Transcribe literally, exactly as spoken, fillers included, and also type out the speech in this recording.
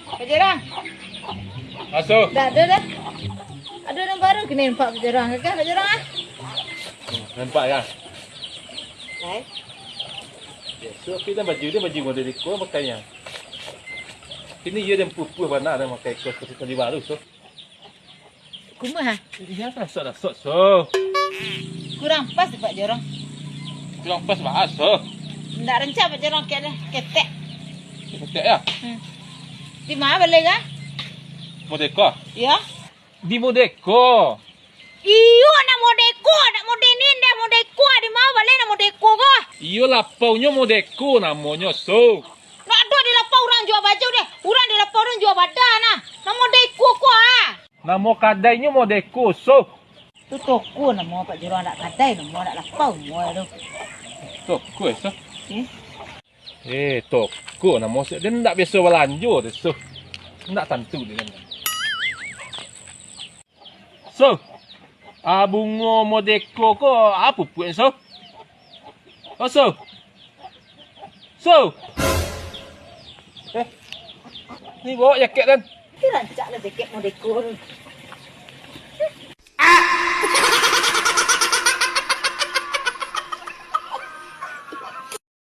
Pak Jorong. Aso. Dah ada dah. Ada nan baru kini nampak Pak Jorong. Kan Pak Jorong ah? Nampak kan? Hai. Ya, so, tapi dah baju dia baju model iko pakainya. Ini iya dan pupuh bana dah pakai kos kos tadi baru so. Kumaha? Iya, rasok-rasok so. Kurang pas Pak Jorong. Kurang pas bahas so. Ndak rancak Pak Jorong kek dah, ketek. Ketek ya? Hmm. Di mana beli kah? Modeko. Ya. Di Modeko. Iyo, nak Modeko, nak Modeni, ndak Modeko, di mana beli nak Modeko kah? Iyo, lapaunyo Modeko namonyo so. Nak ado di lapau urang jua baju deh. Urang di lapau urang jua badan nah. Namo deko ko ah. Namo kadainyo Modeko so. Tu toko namo Pak Jorong, dak kadai namo, dak lapau namo tu. Toko eh so. Eh. Eh, toko namo so. Dia ndak biasa balanjo deh so. Ndak tantu dia. So, ah, bungo Modeko ko apo pupuak so? Oh, so. So. Eh, ni bawa jaket kan? Itu rancak lah jaket Modeko tu.